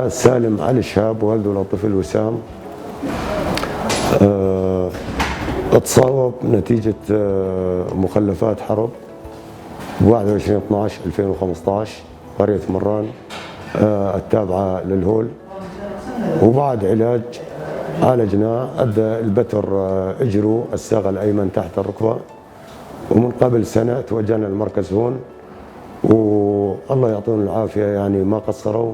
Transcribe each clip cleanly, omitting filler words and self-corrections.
الأستاذ سالم علي شهاب والده للطفل وسام اتصاب نتيجة مخلفات حرب 21/12/2015 قرية مران التابعة للهول، وبعد علاج عالجناه أدى البتر اجره الساق الأيمن تحت الركبة، ومن قبل سنة توجهنا المركز هون والله يعطيهم العافية، يعني ما قصروا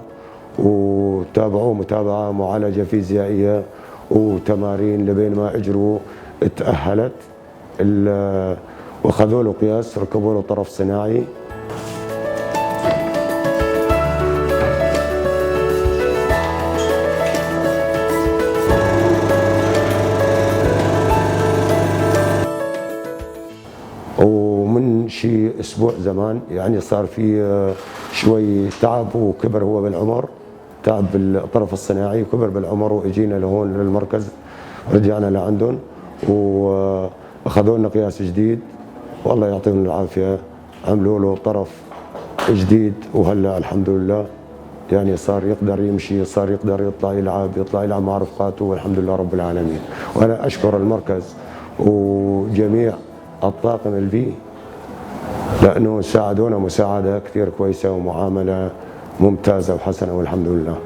وتابعوه متابعة معالجة فيزيائية وتمارين لبين ما اجروا تأهلت واخذوا له قياس، ركبوا له طرف صناعي. ومن شيء اسبوع زمان يعني صار في شوي تعب وكبر هو بالعمر، تعب بالطرف الصناعي وكبر بالعمر، واجينا لهون للمركز، رجعنا لعندهم واخذوا لنا قياس جديد والله يعطيهم العافية، عملوا له طرف جديد وهلا الحمد لله يعني صار يقدر يمشي، صار يقدر يطلع يلعب، يطلع يلعب مع رفقاته والحمد لله رب العالمين. وانا اشكر المركز وجميع الطاقم اللي فيه لانه ساعدونا مساعدة كثير كويسة ومعامله ممتازة وحسنه والحمد لله.